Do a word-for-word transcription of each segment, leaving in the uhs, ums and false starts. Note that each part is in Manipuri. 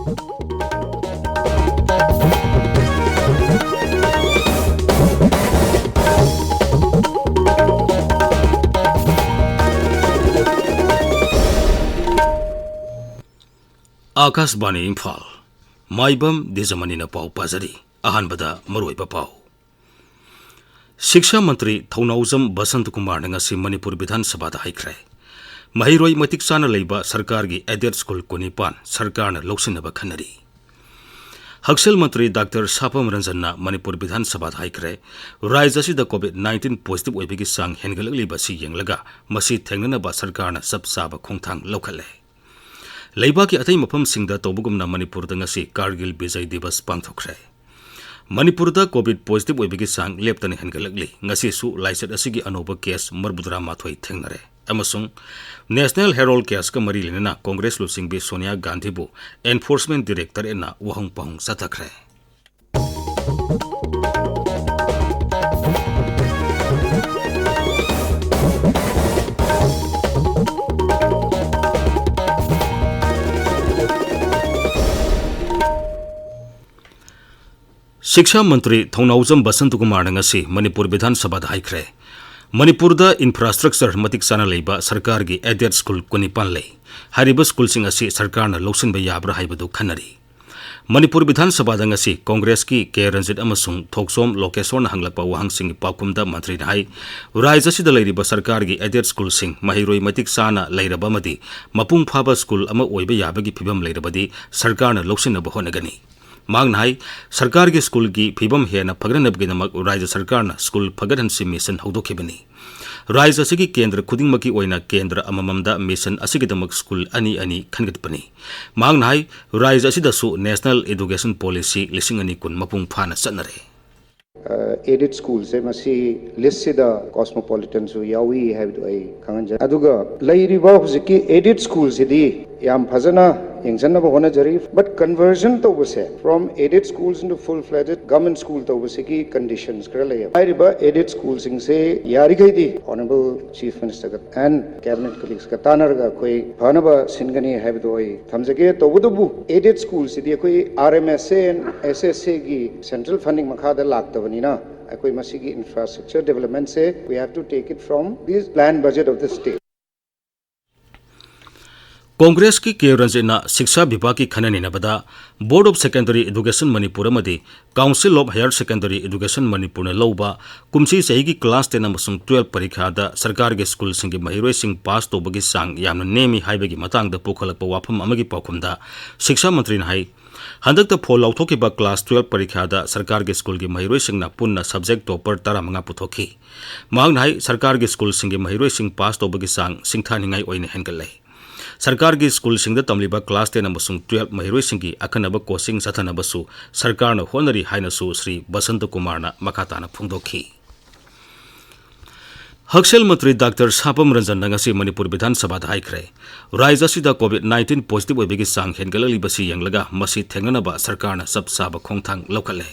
ꯑꯥꯀꯥꯁꯕꯥꯅꯤ ꯏꯝꯐꯥꯜ꯫ ꯃꯥꯏꯕꯝ ꯗꯤꯖꯃꯅꯤꯅ ꯄꯥꯎ ꯄꯥꯖꯔꯤ꯫ ꯑꯍꯥꯟꯕꯗ ꯃꯔꯨꯑꯣꯏꯕ ꯄꯥꯎ꯫ ꯁꯤꯛꯁꯥ ꯃꯟꯇ꯭ꯔꯤ ꯊꯧꯅꯥꯎꯖꯝ ꯕꯁꯟꯇ ꯀꯨꯃꯥꯔꯅ ꯉꯁꯤ ꯃꯅꯤꯄꯨꯔ ꯕꯤꯙꯥꯟ ꯁꯚꯥꯗ ꯍꯥꯏꯈ꯭ꯔꯦ, ꯃꯍꯩꯔꯣꯏ ꯃꯇꯤꯛ ꯆꯥꯅ ꯂꯩꯕ ꯁꯔꯀꯥꯔꯒꯤ ꯑꯦꯗꯦꯗ ꯁ꯭ꯀꯨꯜ ꯀꯨꯟꯅꯤꯄꯥꯟ ꯁꯔꯀꯥꯔꯅ ꯂꯧꯁꯤꯟꯅꯕ ꯈꯟꯅꯔꯤ꯫ ꯍꯛꯁꯦꯜ ꯃꯟꯇ꯭ꯔꯤ ꯗꯥꯛꯇꯔ ꯁꯥꯄꯝ ꯔꯟꯖꯟꯅ ꯃꯅꯤꯄꯨꯔ ꯕꯤꯙꯥꯟ ꯁꯚꯥꯗ ꯍꯥꯏꯈ꯭ꯔꯦ, ꯔꯥꯖ꯭ꯌ ꯑꯁꯤꯗ ꯀꯣꯚꯤꯗ ꯅꯥꯏꯟꯇꯤꯟ ꯄꯣꯖꯤꯇꯤꯚ ꯑꯣꯏꯕꯒꯤ ꯆꯥꯡ ꯍꯦꯟꯒꯠꯂꯛꯂꯤꯕ ꯑꯁꯤ ꯌꯦꯡꯂꯒ ꯃꯁꯤ ꯊꯦꯡꯅꯅꯕ ꯁꯔꯀꯥꯔꯅ ꯆꯞ ꯆꯥꯕ ꯈꯣꯡꯊꯥꯡ ꯂꯧꯈꯠꯂꯦ꯫ ꯂꯩꯕꯥꯛꯀꯤ ꯑꯇꯩ ꯃꯐꯝꯁꯤꯡꯗ ꯇꯧꯕꯒꯨꯝꯅ ꯃꯅꯤꯄꯨꯔꯗ ꯉꯁꯤ ꯀꯥꯔꯒꯤꯜ ꯕꯤꯖꯌ ꯗꯤꯕꯁ ꯄꯥꯡꯊꯣꯛꯈ꯭ꯔꯦ꯫ ꯃꯅꯤꯄꯨꯔꯗ ꯀꯣꯚꯤꯗ ꯄꯣꯖꯤꯇꯤꯚ ꯑꯣꯏꯕꯒꯤ ꯆꯥꯡ ꯂꯦꯞꯇꯅ ꯍꯦꯟꯒꯠꯂꯛꯂꯤ꯫ ꯉꯁꯤꯁꯨ ꯂꯥꯏꯆꯠ ꯑꯁꯤꯒꯤ ꯑꯅꯧꯕ ꯀꯦꯁ ꯃꯔꯤꯐꯨꯇꯔꯥ ꯃꯥꯊꯣꯏ ꯊꯦꯡꯅꯔꯦ꯫ ꯑꯃꯁꯨꯡ ꯅꯦꯁꯅꯦꯜ ꯍꯦꯔꯣꯜ ꯀꯦꯁꯀ ꯃꯔꯤ ꯂꯩꯅꯅ ꯀꯣꯡꯒ꯭ꯔꯦꯁ ꯂꯨꯆꯤꯡꯕꯤ ꯁꯣꯅꯤꯌꯥ ꯒꯥꯟꯙꯤꯕꯨ ꯑꯦꯟꯐꯣꯔꯁꯃꯦꯟ ꯗꯤꯔꯦꯛꯇꯣꯔꯦꯠꯅ ꯋꯥꯍꯪ ꯄꯥꯎꯍꯪ ꯆꯠꯊꯈ꯭ꯔꯦ꯫ ꯁꯤꯛꯁꯥ ꯃꯟꯇ꯭ꯔꯤ ꯊꯧꯅꯥꯎꯖꯝ ꯕꯁꯟꯇ ꯀꯨꯃꯥꯔꯅ ꯉꯁꯤ ꯃꯅꯤꯄꯨꯔ ꯕꯤꯙꯥꯟ ꯁꯚꯥꯗ ꯍꯥꯏꯈ꯭ꯔꯦ, ꯃꯅꯤꯄꯨꯔꯗ ꯏꯟꯐ꯭ꯔꯥꯁ꯭ꯇ꯭ꯔꯛꯆꯔ ꯃꯇꯤꯛ ꯆꯥꯅ ꯂꯩꯕ ꯁꯔꯀꯥꯔꯒꯤ ꯑꯦꯗꯦꯗ ꯁ꯭ꯀꯨꯜ ꯀꯨꯟꯅꯤꯄꯥꯟ ꯂꯩ꯫ ꯍꯥꯏꯔꯤꯕ ꯁ꯭ꯀꯨꯜꯁꯤꯡ ꯑꯁꯤ ꯁꯔꯀꯥꯔꯅ ꯂꯧꯁꯤꯟꯕ ꯌꯥꯕ꯭ꯔꯥ ꯍꯥꯏꯕꯗꯨ ꯈꯟꯅꯔꯤ꯫ ꯃꯅꯤꯄꯨꯔ ꯕꯤꯙꯥꯟ ꯁꯚꯥꯗ ꯉꯁꯤ ꯀꯣꯡꯒ꯭ꯔꯦꯁꯀꯤ ꯀꯦ ꯔꯟꯖꯤꯠ ꯑꯃꯁꯨꯡ ꯊꯣꯛꯆꯣꯝ ꯂꯣꯀꯦꯁꯣꯔꯅ ꯍꯪꯂꯛꯄ ꯋꯥꯍꯪꯁꯤꯡꯒꯤ ꯄꯥꯎꯈꯨꯝꯗ ꯃꯟꯇ꯭ꯔꯤꯅ ꯍꯥꯏ, ꯔꯥꯖ꯭ꯌ ꯑꯁꯤꯗ ꯂꯩꯔꯤꯕ ꯁꯔꯀꯥꯔꯒꯤ ꯑꯦꯗꯦꯗ ꯁ꯭ꯀꯨꯜꯁꯤꯡ ꯃꯍꯩꯔꯣꯏ ꯃꯇꯤꯛ ꯆꯥꯅ ꯂꯩꯔꯕ ꯑꯃꯗꯤ ꯃꯄꯨꯡ ꯐꯥꯕ ꯁ꯭ꯀꯨꯜ ꯑꯃ ꯑꯣꯏꯕ ꯌꯥꯕꯒꯤ ꯐꯤꯕꯝ ꯂꯩꯔꯕꯗꯤ ꯁꯔꯀꯥꯔꯅ ꯂꯧꯁꯤꯟꯅꯕ ꯍꯣꯠꯅꯒꯅꯤ꯫ ꯃꯍꯥꯛꯅ ꯍꯥꯏ, ꯁꯔꯀꯥꯔꯒꯤ ꯁ꯭ꯀꯨꯜꯒꯤ ꯐꯤꯕꯝ ꯍꯦꯟꯅ ꯐꯒꯠꯅꯕꯒꯤꯗꯃꯛ ꯔꯥꯖ꯭ꯌ ꯁꯔꯀꯥꯔꯅ ꯁ꯭ꯀꯨꯜ ꯐꯒꯠꯍꯟꯁꯤ ꯃꯤꯁꯟ ꯍꯧꯗꯣꯛꯈꯤꯕꯅꯤ꯫ ꯔꯥꯖ꯭ꯌ ꯑꯁꯤꯒꯤ ꯀꯦꯟꯗ꯭ꯔ ꯈꯨꯗꯤꯡꯃꯛꯀꯤ ꯑꯣꯏꯅ ꯀꯦꯟꯗ꯭ꯔ ꯑꯃꯃꯝꯗ ꯃꯤꯁꯟ ꯑꯁꯤꯒꯤꯗꯃꯛ ꯁ꯭ꯀꯨꯜ ꯑꯅꯤ ꯑꯅꯤ ꯈꯟꯒꯠꯄꯅꯤ꯫ ꯃꯍꯥꯛꯅ ꯍꯥꯏ, ꯔꯥꯖ꯭ꯌ ꯑꯁꯤꯗꯁꯨ ꯅꯦꯁꯅꯦꯜ ꯏꯗꯨꯀꯦꯁꯟ ꯄꯣꯂꯤꯁꯤ ꯂꯤꯁꯤꯡ ꯑꯅꯤ ꯀꯨꯟ ꯃꯄꯨꯡ ꯐꯥꯅ ꯆꯠꯅꯔꯦ꯫ ꯑꯦꯗꯦꯗ ꯁ꯭ꯀꯨꯜꯁꯦ ꯃꯁꯤ ꯂꯤꯁꯁꯤꯗ ꯀꯣꯁꯃꯣꯄꯣꯂꯤꯇꯟꯁꯨ ꯌꯥꯎꯏ ꯍꯥꯏꯕꯗꯨ ꯑꯩ ꯈꯪꯍꯟꯖꯔꯤ꯫ ꯑꯗꯨꯒ ꯂꯩꯔꯤꯕ ꯍꯧꯖꯤꯛꯀꯤ ꯑꯦꯗꯦꯗ ꯁ꯭ꯀꯨꯜꯁꯤꯗꯤ ꯌꯥꯝ ꯐꯖꯅ ꯌꯦꯡꯁꯤꯟꯅꯕ ꯍꯣꯠꯅꯖꯔꯤ꯫ But conversion ꯇꯧꯕꯁꯦ, from aided schools into full fledged government school ꯇꯧꯕꯁꯤꯒꯤ conditions ꯈꯔ ꯂꯩꯌꯦꯕ꯫ ꯍꯥꯏꯔꯤꯕ aided schoolꯁꯤꯡꯁꯦ ꯌꯥꯔꯤꯈꯩꯗꯤ Honourable Chief Ministerꯒ and Cabinet colleaguesꯀ ꯇꯥꯟꯅꯔꯒ ꯑꯩꯈꯣꯏ ꯐꯅꯕ ꯁꯤꯟꯒꯅꯤ ꯍꯥꯏꯕꯗꯣ ꯑꯩ ꯊꯝꯖꯒꯦ꯫ ꯇꯧꯕꯇꯕꯨ aided schoolꯁꯤꯗꯤ ꯑꯩꯈꯣꯏ R M S A and S S Aꯒꯤ central funding ꯃꯈꯥꯗ ꯂꯥꯛꯇꯕꯅꯤꯅ ꯑꯩꯈꯣꯏ ꯃꯁꯤꯒꯤ infrastructure developmentꯁꯦ, we have to take it from this planned budget of the state. ꯀꯣꯡꯒ꯭ꯔꯦꯁꯀꯤ ꯀꯦ ꯔꯟꯖꯤꯠꯅ ꯁꯤꯛꯁꯥ ꯕꯤꯚꯥꯒꯀꯤ ꯈꯟꯅ ꯅꯩꯅꯕꯗ Board of Secondary Education Manipur ꯑꯃꯗꯤ Council of Higher Secondary Education ꯃꯅꯤꯄꯨꯔꯅ ꯂꯧꯕ ꯀꯨꯝꯁꯤ ꯆꯍꯤꯒꯤ class ten ꯑꯃꯁꯨꯡ twelve ꯄꯔꯤꯈꯥꯗ ꯁꯔꯀꯥꯔꯒꯤ ꯁ꯭ꯀꯨꯜꯁꯤꯡꯒꯤ ꯃꯍꯩꯔꯣꯏꯁꯤꯡ ꯄꯥꯁ ꯇꯧꯕꯒꯤ ꯆꯥꯡ ꯌꯥꯝꯅ ꯅꯦꯝꯃꯤ ꯍꯥꯏꯕꯒꯤ ꯃꯇꯥꯡꯗ ꯄꯨꯈꯠꯂꯛꯄ ꯋꯥꯐꯝ ꯑꯃꯒꯤ ꯄꯥꯎꯈꯨꯝꯗ ꯁꯤꯛꯁꯥ ꯃꯟꯇ꯭ꯔꯤꯅ ꯍꯥꯏ, ꯍꯟꯗꯛꯇ ꯐꯣꯜ ꯂꯥꯎꯊꯣꯛꯈꯤꯕ class twelve ꯄꯔꯤꯈꯥꯗ ꯁꯔꯀꯥꯔꯒꯤ ꯁ꯭ꯀꯨꯜꯒꯤ ꯃꯍꯩꯔꯣꯏꯁꯤꯡꯅ ꯄꯨꯟꯅ subject topper ꯇꯔꯥꯃꯉꯥ ꯄꯨꯊꯣꯛꯈꯤ꯫ ꯃꯍꯥꯛꯅ ꯍꯥꯏ, ꯁꯔꯀꯥꯔꯒꯤ ꯁ꯭ꯀꯨꯜꯁꯤꯡꯒꯤ ꯃꯍꯩꯔꯣꯏꯁꯤꯡ ꯄꯥꯁ ꯇꯧꯕꯒꯤ ꯆꯥꯡ ꯁꯤꯡꯊꯥꯅꯤꯡꯉꯥꯏ ꯑꯣꯏꯅ ꯍꯦꯟꯒꯠꯂꯦ꯫ ꯁꯔꯀꯥꯔꯒꯤ ꯁ꯭ꯀꯨꯜꯁꯤꯡꯗ ꯇꯝꯂꯤꯕ class ten ꯑꯃꯁꯨꯡ twelve ꯃꯍꯩꯔꯣꯏꯁꯤꯡꯒꯤ ꯑꯈꯟꯅꯕ coaching ꯆꯠꯊꯅꯕꯁꯨ ꯁꯔꯀꯥꯔꯅ ꯍꯣꯠꯅꯔꯤ ꯍꯥꯏꯅꯁꯨ ꯁ꯭ꯔꯤ ꯕꯁꯟꯇ ꯀꯨꯃꯥꯔꯅ ꯃꯈꯥ ꯇꯥꯅ ꯐꯣꯡꯗꯣꯛꯈꯤ꯫ ꯍꯛꯁꯦꯜ ꯃꯟꯇ꯭ꯔꯤ ꯗꯥꯛꯇꯔ ꯁꯥꯄꯝ ꯔꯟꯖꯟꯅ ꯉꯁꯤ ꯃꯅꯤꯄꯨꯔ ꯕꯤꯙꯥꯟ ꯁꯚꯥꯗ ꯍꯥꯏꯈ꯭ꯔꯦ, ꯔꯥꯖ꯭ꯌ ꯑꯁꯤꯗ COVID nineteen positive ꯑꯣꯏꯕꯒꯤ ꯆꯥꯡ ꯍꯦꯟꯒꯠꯂꯛꯂꯤꯕꯁꯤ ꯌꯦꯡꯂꯒ ꯃꯁꯤ ꯊꯦꯡꯅꯅꯕ ꯁꯔꯀꯥꯔꯅ ꯆꯞ ꯆꯥꯕ ꯈꯣꯡꯊꯥꯡ ꯂꯧꯈꯠꯂꯦ꯫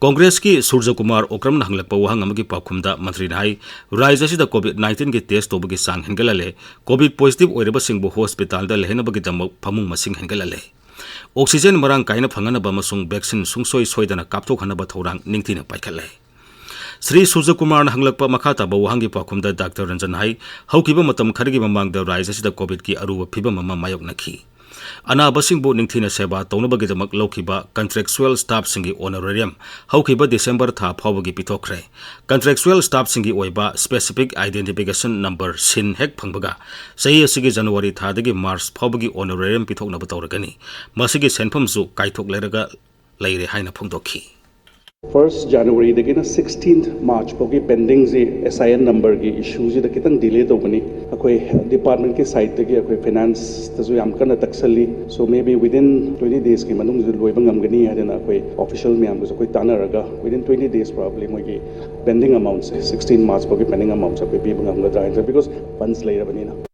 ꯀꯣꯡꯒ꯭ꯔꯦꯁꯀꯤ ꯁꯨꯔꯖꯀꯨꯃꯥꯔ ꯑꯣꯀ꯭ꯔꯝꯅ ꯍꯪꯂꯛꯄ ꯋꯥꯍꯪ ꯑꯃꯒꯤ ꯄꯥꯎꯈꯨꯝꯗ ꯃꯟꯇ꯭ꯔꯤꯅ ꯍꯥꯏ, ꯔꯥꯖ꯭ꯌ ꯑꯁꯤꯗ COVID nineteenꯒꯤ test ꯇꯧꯕꯒꯤ ꯆꯥꯡ ꯍꯦꯟꯒꯠꯍꯜꯂꯦ, COVID positive ꯑꯣꯏꯔꯕꯁꯤꯡꯕꯨ ꯍꯣꯁꯄꯤꯇꯥꯜꯗ ꯂꯩꯍꯟꯅꯕꯒꯤꯗꯃꯛ ꯐꯃꯨꯡ ꯃꯁꯤꯡ ꯍꯦꯟꯒꯠꯍꯜꯂꯦ, oxygen ꯃꯔꯥꯡ ꯀꯥꯏꯅ ꯐꯪꯍꯟꯅꯕ ꯑꯃꯁꯨꯡ vaccine ꯁꯨꯡꯁꯣꯏ ꯁꯣꯏꯗꯅ ꯀꯥꯞꯊꯣꯛꯍꯟꯅꯕ ꯊꯧꯔꯥꯡ ꯅꯤꯡꯊꯤꯅ ꯄꯥꯏꯈꯠꯂꯦ꯫ ꯁ꯭ꯔꯤ ꯁꯨꯔꯖꯀꯨꯃꯥꯔꯅ ꯍꯪꯂꯛꯄ ꯃꯈꯥ ꯇꯥꯕ ꯋꯥꯍꯪꯒꯤ ꯄꯥꯎꯈꯨꯝꯗ ꯗꯥꯛꯇꯔ ꯔꯟꯖꯟ ꯍꯥꯏ, ꯍꯧꯈꯤꯕ ꯃꯇꯝ ꯈꯔꯒꯤ ꯃꯃꯥꯡꯗ ꯔꯥꯖ꯭ꯌ ꯑꯁꯤꯗ COVIDꯀꯤ ꯑꯔꯨꯕ ꯐꯤꯚꯝ ꯑꯃ ꯃꯥꯌꯣꯛꯅꯈꯤ꯫ ꯑꯅꯥꯕꯁꯤꯡꯕꯨ ꯅꯤꯡꯊꯤꯅ ꯁꯦꯕꯥ ꯇꯧꯅꯕꯒꯤꯗꯃꯛ ꯂꯧꯈꯤꯕ contractual staffꯁꯤꯡꯒꯤ honorarium ꯍꯧꯈꯤꯕ December ꯊꯥ ꯐꯥꯎꯕꯒꯤ ꯄꯤꯊꯣꯛꯈ꯭ꯔꯦ꯫ Contractual staffꯁꯤꯡꯒꯤ ꯑꯣꯏꯕ specific identification number, SIN, ꯍꯦꯛ ꯐꯪꯕꯒ ꯆꯍꯤ ꯑꯁꯤꯒꯤ January ꯊꯥꯗꯒꯤ March ꯐꯥꯎꯕꯒꯤ honorarium ꯄꯤꯊꯣꯛꯅꯕ ꯇꯧꯔꯒꯅꯤ꯫ ꯃꯁꯤꯒꯤ ꯁꯦꯟꯐꯝꯁꯨ ꯀꯥꯏꯊꯣꯛꯂꯔꯒ ꯂꯩꯔꯦ ꯍꯥꯏꯅ ꯐꯣꯡꯗꯣꯛꯈꯤ꯫ First Januaryꯗꯒꯤꯅ sixteenth March ꯐꯥꯎꯒꯤ pendingꯁꯤ SIN numberꯒꯤ issueꯁꯤꯗ ꯈꯤꯇꯪ delay ꯇꯧꯕꯅꯤ꯫ ꯑꯩꯈꯣꯏ departmentꯀꯤ sideꯇꯒꯤ ꯑꯩꯈꯣꯏ financeꯇꯁꯨ ꯌꯥꯝ ꯀꯟꯅ ꯇꯛꯁꯜꯂꯤ꯫ So maybe within twenty daysꯀꯤ ꯃꯅꯨꯡꯁꯤꯗ ꯂꯣꯏꯕ ꯉꯝꯒꯅꯤ ꯍꯥꯏꯗꯅ ꯑꯩꯈꯣꯏ official ꯃꯌꯥꯝꯒꯁꯨ ꯑꯩꯈꯣꯏ ꯇꯥꯟꯅꯔꯒ within twenty days probably ꯃꯣꯏꯒꯤ pending amountꯁꯦ, sixteen March ꯐꯥꯎꯒꯤ pending amountꯁꯦ ꯑꯩꯈꯣꯏ ꯄꯤꯕ ꯉꯝꯒꯗ꯭ꯔꯥ ꯍꯥꯏꯅ, because funds ꯂꯩꯔꯕꯅꯤꯅ꯫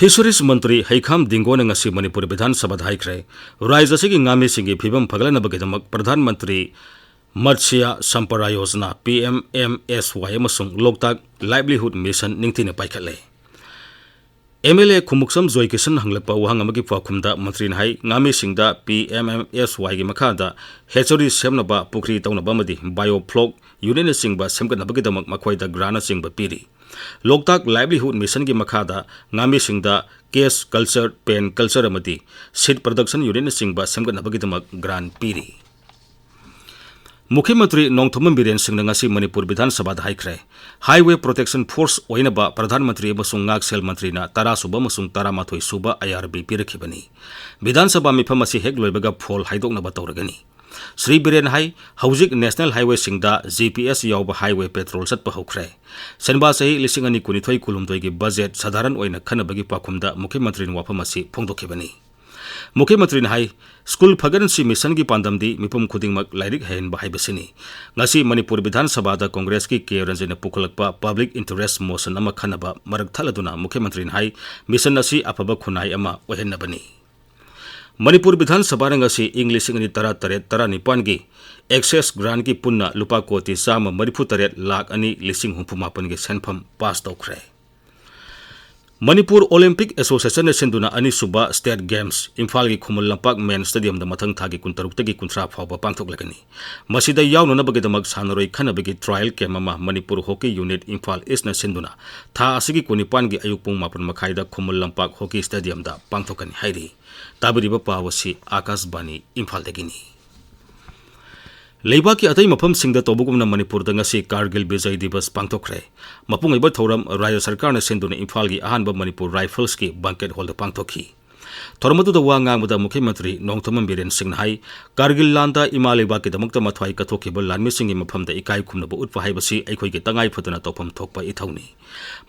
Fisheries ꯃꯟꯇ꯭ꯔꯤ ꯍꯩꯈꯥꯝ ꯗꯤꯡꯒꯣꯅ ꯉꯁꯤ ꯃꯅꯤꯄꯨꯔ ꯕꯤꯙꯥꯟ ꯁꯚꯥꯗ ꯍꯥꯏꯈ꯭ꯔꯦ, ꯔꯥꯖ꯭ꯌ ꯑꯁꯤꯒꯤ ꯉꯥꯃꯤꯁꯤꯡꯒꯤ ꯐꯤꯕꯝ ꯐꯒꯠꯍꯟꯅꯕꯒꯤꯗꯃꯛ Pradhan Mantri Matsya Sampada Yojana, P M M ꯑꯦꯁ ꯋꯥꯏ ꯑꯃꯁꯨꯡ ꯂꯣꯛꯇꯥꯛ ꯂꯥꯏꯚꯂꯤꯍꯨꯗ ꯃꯤꯁꯟ ꯅꯤꯡꯊꯤꯅ ꯄꯥꯏꯈꯠꯂꯦ꯫ ꯑꯦꯝ ꯑꯦꯜ ꯑꯦ ꯈꯨꯃꯨꯛꯁꯝ ꯖꯣꯏꯀꯤꯁꯟꯅ ꯍꯪꯂꯛꯄ ꯋꯥꯍꯪ ꯑꯃꯒꯤ ꯄꯥꯎꯈꯨꯝꯗ ꯃꯟꯇ꯭ꯔꯤꯅ ꯍꯥꯏ, ꯉꯥꯃꯤꯁꯤꯡꯗ ꯄꯤ ꯑꯦꯝ ꯑꯦꯝ ꯑꯦꯁ ꯋꯥꯏꯒꯤ ꯃꯈꯥꯗ ꯍꯦꯆꯔꯤ ꯁꯦꯝꯅꯕ, ꯄꯨꯈ꯭ꯔꯤ ꯇꯧꯅꯕ ꯑꯃꯗꯤ ꯕꯥꯏꯑꯣꯐ꯭ꯂꯣꯛ ꯌꯨꯅꯤꯠꯅꯆꯤꯡꯕ ꯁꯦꯝꯒꯠꯅꯕꯒꯤꯗꯃꯛ ꯃꯈꯣꯏꯗ ꯒ꯭ꯔꯥꯟꯅꯆꯤꯡꯕ ꯄꯤꯔꯤ꯫ ꯂꯣꯛꯇꯥꯛ ꯂꯥꯏꯚꯂꯤꯍꯨꯗ ꯃꯤꯁꯟꯒꯤ ꯃꯈꯥꯗ ꯉꯥꯃꯤꯁꯤꯡꯗ ꯀꯦꯁ ꯀꯜꯆꯔ, ꯄꯦꯟ ꯀꯜꯆꯔ ꯑꯃꯗꯤ ꯁꯤꯗ ꯄ꯭ꯔꯗꯛꯁꯟ ꯌꯨꯅꯤꯠꯅꯆꯤꯡꯕ ꯁꯦꯝꯒꯠꯅꯕꯒꯤꯗꯃꯛ ꯒ꯭ꯔꯥꯟ ꯄꯤꯔꯤ꯫ ꯃꯨꯈ꯭ꯌ ꯃꯟꯇ꯭ꯔꯤ ꯅꯣꯡꯊꯣꯝꯕꯝ ꯕꯤꯔꯦꯟ ꯁꯤꯡꯅ ꯉꯁꯤ ꯃꯅꯤꯄꯨꯔ ꯕꯤꯙꯥꯟ ꯁꯚꯥꯗ ꯍꯥꯏꯈ꯭ꯔꯦ, ꯍꯥꯏꯋꯦ ꯄ꯭ꯔꯣꯇꯦꯛꯁꯟ ꯐꯣꯔꯁ ꯑꯣꯏꯅꯕ ꯄ꯭ꯔꯙꯥꯟ ꯃꯟꯇ꯭ꯔꯤ ꯑꯃꯁꯨꯡ ꯉꯥꯛꯁꯦꯜ ꯃꯟꯇ꯭ꯔꯤꯅ ꯇꯔꯥ ꯁꯨꯕ ꯑꯃꯁꯨꯡ ꯇꯔꯥꯃꯥꯊꯣꯏ ꯁꯨꯕ ꯑꯥꯏ ꯑꯥꯔ ꯕꯤ ꯄꯤꯔꯛꯈꯤꯕꯅꯤ꯫ ꯕꯤꯙꯥꯟ ꯁꯚꯥ ꯃꯤꯐꯝ ꯑꯁꯤ ꯍꯦꯛ ꯂꯣꯏꯕꯒ ꯐꯣꯜ ꯍꯥꯏꯗꯣꯛꯅꯕ ꯇꯧꯔꯒꯅꯤ꯫ ꯁ꯭ꯔꯤ ꯕꯤꯔꯦꯟ ꯍꯥꯏ, ꯍꯧꯖꯤꯛ ꯅꯦꯁꯅꯦꯜ ꯍꯥꯏꯋꯦꯁꯤꯡꯗ ꯖꯤ ꯄꯤ ꯑꯦꯁ ꯌꯥꯎꯕ ꯍꯥꯏꯋꯦ ꯄꯦꯇ꯭ꯔꯣꯜ ꯆꯠꯄ ꯍꯧꯈ꯭ꯔꯦ꯫ ꯁꯦꯟꯕꯥ ꯆꯍꯤ ꯂꯤꯁꯤꯡ ꯑꯅꯤ ꯀꯨꯟꯅꯤꯊꯣꯏ ꯀꯨꯟꯍꯨꯝꯗꯣꯏꯒꯤ ꯕꯖꯦꯠ ꯁꯥꯙꯥꯔꯟ ꯑꯣꯏꯅ ꯈꯟꯅꯕꯒꯤ ꯄꯥꯎꯈꯨꯝꯗ ꯃꯨꯈ꯭ꯌ ꯃꯟꯇ꯭ꯔꯤꯅ ꯋꯥꯐꯝ ꯑꯁꯤ ꯐꯣꯡꯗꯣꯛꯈꯤꯕꯅꯤ꯫ ꯃꯨꯈ꯭ꯌ ꯃꯟꯇ꯭ꯔꯤꯅ ꯍꯥꯏ, ꯁ꯭ꯀꯨꯜ ꯐꯒꯠꯍꯟꯁꯤ ꯃꯤꯁꯟꯒꯤ ꯄꯥꯟꯗꯝꯗꯤ ꯃꯤꯄꯨꯝ ꯈꯨꯗꯤꯡꯃꯛ ꯂꯥꯏꯔꯤꯛ ꯍꯩꯍꯟꯕ ꯍꯥꯏꯕꯁꯤꯅꯤ꯫ ꯉꯁꯤ ꯃꯅꯤꯄꯨꯔ ꯕꯤꯙꯥꯟ ꯁꯚꯥꯗ ꯀꯣꯡꯒ꯭ꯔꯦꯁꯀꯤ ꯀꯦ ꯔꯟꯖꯟꯅ ꯄꯨꯈꯠꯂꯛꯄ ꯄꯕ꯭ꯂꯤꯛ ꯏꯟꯇꯔꯦꯁ ꯃꯣꯁꯟ ꯑꯃ ꯈꯟꯅꯕ ꯃꯔꯛ ꯊꯠꯂꯗꯨꯅ ꯃꯨꯈ꯭ꯌ ꯃꯟꯇ꯭ꯔꯤꯅ ꯍꯥꯏ, ꯃꯤꯁꯟ ꯑꯁꯤ ꯑꯐꯕ ꯈꯨꯟꯅꯥꯏ ꯑꯃ ꯑꯣꯏꯍꯟꯅꯕꯅꯤ꯫ ꯃꯅꯤꯄꯨꯔ ꯕꯤꯙꯥꯟ ꯁꯚꯥꯅ ꯉꯁꯤ ꯏꯪ ꯂꯤꯁꯤꯡ ꯑꯅꯤ ꯇꯔꯥ ꯇꯔꯦꯠ ꯇꯔꯥꯅꯤꯄꯥꯟꯒꯤ ꯑꯦꯛꯁꯦꯁ ꯒ꯭ꯔꯥꯟꯒꯤ ꯄꯨꯟꯅ ꯂꯨꯄꯥ ꯀꯣꯇꯤ ꯆꯥꯝꯃ ꯃꯔꯤꯐꯨ ꯇꯔꯦꯠ ꯂꯥꯈ ꯑꯅꯤ ꯂꯤꯁꯤꯡ ꯍꯨꯝꯐꯨ ꯃꯥꯄꯟꯒꯤ ꯁꯦꯟꯐꯝ ꯄꯥꯁ ꯇꯧꯈ꯭ꯔꯦ꯫ ꯃꯅꯤꯄꯨꯔ ꯑꯣꯂꯤꯝꯄꯤꯛ ꯑꯦꯁꯣꯁꯤꯌꯦꯁꯟꯅ ꯁꯤꯟꯗꯨꯅ ꯑꯅꯤꯁꯨꯕ ꯁ꯭ꯇꯦꯠ ꯒꯦꯝꯁ ꯏꯝꯐꯥꯜꯒꯤ ꯈꯨꯃꯟ ꯂꯝꯄꯥꯛ ꯃꯦꯟ ꯁ꯭ꯇꯦꯗꯤꯌꯝꯗ ꯃꯊꯪ ꯊꯥꯒꯤ ꯀꯨꯟꯇꯔꯨꯛꯇꯒꯤ ꯀꯨꯟꯊ꯭ꯔꯥ ꯐꯥꯎꯕ ꯄꯥꯡꯊꯣꯛꯂꯒꯅꯤ꯫ ꯃꯁꯤꯗ ꯌꯥꯎꯅꯅꯕꯒꯤꯗꯃꯛ ꯁꯥꯟꯅꯔꯣꯏ ꯈꯟꯅꯕꯒꯤ ꯇ꯭ꯔꯥꯌꯦꯜ ꯀꯦꯝꯞ ꯑꯃ ꯃꯅꯤꯄꯨꯔ ꯍꯣꯀꯤ ꯌꯨꯅꯤꯠ ꯏꯝꯐꯥꯜ ꯏꯁꯅ ꯁꯤꯟꯗꯨꯅ ꯊꯥ ꯑꯁꯤꯒꯤ ꯀꯨꯟꯅꯤꯄꯥꯟꯒꯤ ꯑꯌꯨꯛ ꯄꯨꯡ ꯃꯥꯄꯟ ꯃꯈꯥꯏꯗ ꯈꯨꯃꯟ ꯂꯝꯄꯥꯛ ꯍꯣꯀꯤ ꯁ꯭ꯇꯦꯗꯤꯌꯝꯗ ꯄꯥꯡꯊꯣꯛꯀꯅꯤ ꯍꯥꯏꯔꯤ꯫ ꯇꯥꯕꯤꯔꯤꯕ ꯄꯥꯎ ꯑꯁꯤ ꯑꯥꯀꯥꯁꯕꯥꯅꯤ ꯏꯝꯐꯥꯜꯗꯒꯤꯅꯤ꯫ ꯂꯩꯕꯥꯛꯀꯤ ꯑꯇꯩ ꯃꯐꯝꯁꯤꯡꯗ ꯇꯧꯕꯒꯨꯝꯅ ꯃꯅꯤꯄꯨꯔꯗ ꯉꯁꯤ ꯀꯥꯔꯒꯤꯜ ꯕꯤꯖꯌ ꯗꯤꯕꯁ ꯄꯥꯡꯊꯣꯛꯈ꯭ꯔꯦ꯫ ꯃꯄꯨꯡ ꯑꯣꯏꯕ ꯊꯧꯔꯝ ꯔꯥꯖ꯭ꯌ ꯁꯔꯀꯥꯔꯅ ꯁꯤꯟꯗꯨꯅ ꯏꯝꯐꯥꯜꯒꯤ ꯑꯍꯥꯟꯕ ꯃꯅꯤꯄꯨꯔ ꯔꯥꯏꯐꯜꯁꯀꯤ ꯕꯦꯡꯀꯦꯠ ꯍꯣꯜꯗ ꯄꯥꯡꯊꯣꯛꯈꯤ꯫ ꯊꯧꯔꯝ ꯑꯗꯨꯗ ꯋꯥ ꯉꯥꯡꯕꯗ ꯃꯨꯈ꯭ꯌ ꯃꯟꯇ꯭ꯔꯤ ꯅꯣꯡꯊꯣꯝꯕꯝ ꯕꯤꯔꯦꯟ ꯁꯤꯡꯅ ꯍꯥꯏ, ꯀꯥꯔꯒꯤꯜ ꯂꯥꯟꯗ ꯏꯃꯥ ꯂꯩꯕꯥꯛꯀꯤꯗꯃꯛꯇ ꯃꯊ꯭ꯋꯥꯏ ꯀꯠꯊꯣꯛꯈꯤꯕ ꯂꯥꯟꯃꯤꯁꯤꯡꯒꯤ ꯃꯐꯝꯗ ꯏꯀꯥꯏ ꯈꯨꯝꯅꯕ ꯎꯠꯄ ꯍꯥꯏꯕꯁꯤ ꯑꯩꯈꯣꯏꯒꯤ ꯇꯉꯥꯏ ꯐꯗꯅ ꯇꯧꯐꯝ ꯊꯣꯛꯄ ꯏꯊꯧꯅꯤ꯫